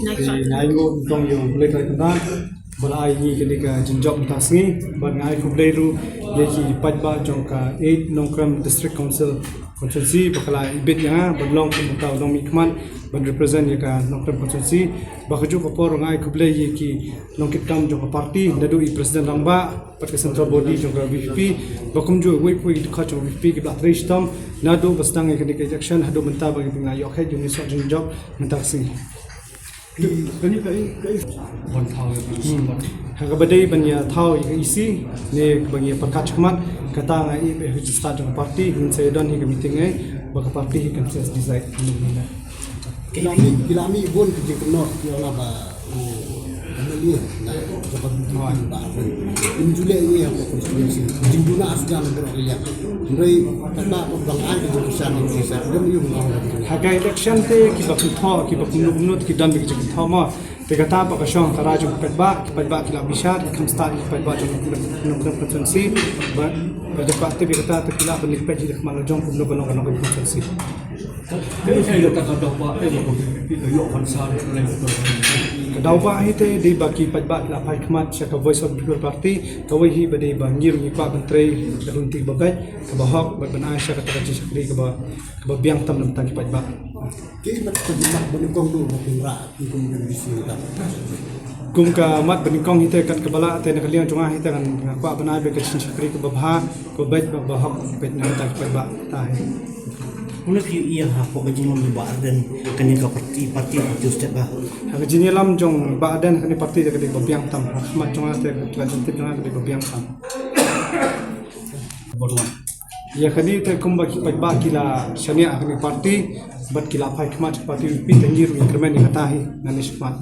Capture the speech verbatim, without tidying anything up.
Nga ai nguh nyngkong ïa U Blei Trai Kynrad ba la ai ngi kane ka jingjop mynta ka sngi, bad nga ai khublei ruh ïa ki paidbah jong ka eight Nongkrem District Council constituency ba ka la ibit ïa nga ban long kum uta u nongmihkhmat ban represent ïa ka Nongkrem constituency. Ba kajuh ka por nga ai khublei ïa ki nongkitkam jong ka party, naduh i President Rangbah bad ka central body jong ka VPP, ba kumjuh iwei pa iwei ki dkhot jong VPP kiba la trei shitom naduh ba sdang ïa kane ka election haduh mynta ba ngi ïoh kheit ïa une u soh jingjop mynta ka sngi. Kane ka, ka, ka, ban thaw ïa ka EC. Hmm. Ha kaba dei ban ïa thaw ïa ka EC ne ban ïa pyrkhat shakhmat, kata nga ïohi ba ha ka start jong ka party ngin sa ïa don hi ka meeting, eh, ba ka party hi kan sa decide. Ki la mih, ki la mih bun ki jingkynnoh ïa la ba u MLA na ka ba in ju leh ïa ka constituency. Jingduna asjan bro ïa. Hynrei kata ko bang ai ki jingkyrshan ïa ki sa dem ïa u. Ha ka election te kiba kynthoh, kiba kumno kumno te ki don ba ki jingkynthoh mo. Te kata ba ka shong ka rai jong ki paidbah, ki paidbah ki la bishar, ki kham stad ki paidbah jong ki constituency. Ba, ba dei ba te ba kata te ki la ban leit peit hi da khmat la jong kumno ka long ka long ka constituency. Ka daw ba hi te dei ba ki paidbah ki la phai khmat sha ka Voice of People Party, kawei hi ba dei ba ngi ruh ngi kwah ban trei ka lynti ba beit, kaba hok, bad ban ai sha kata ka jingshakri kaba, kaba biang tam na bynta ki paidbah. Ki mat ka jimat ba nyngkong du ba kin rah kum ka M D C ka. Kum ka mat ba nyngkong hi te kat kaba lah te na ka liang jong nga hi te ngan, nga kwah ban ai ba ka jingshakri kaba bha, kaba beit, ba, ba hok, beit na ka beit ba ta hi. Mano ki ïa ha ko ka jinglam ba Bah Ardent kane ka party, party, party state ba. Ha ka jingïalam jong Bah Ardent kane party ka dei ba biang tam. Ha ka mat jong nga te ka jingtip jong nga ka dei ba biang tam. Ïa kane te kumba ki paidbah ki la shaniah ha kane party bad ki la phai khmat party VPP te ngi ruh ngi kyrmen ïa kata hi nangne shakhmat.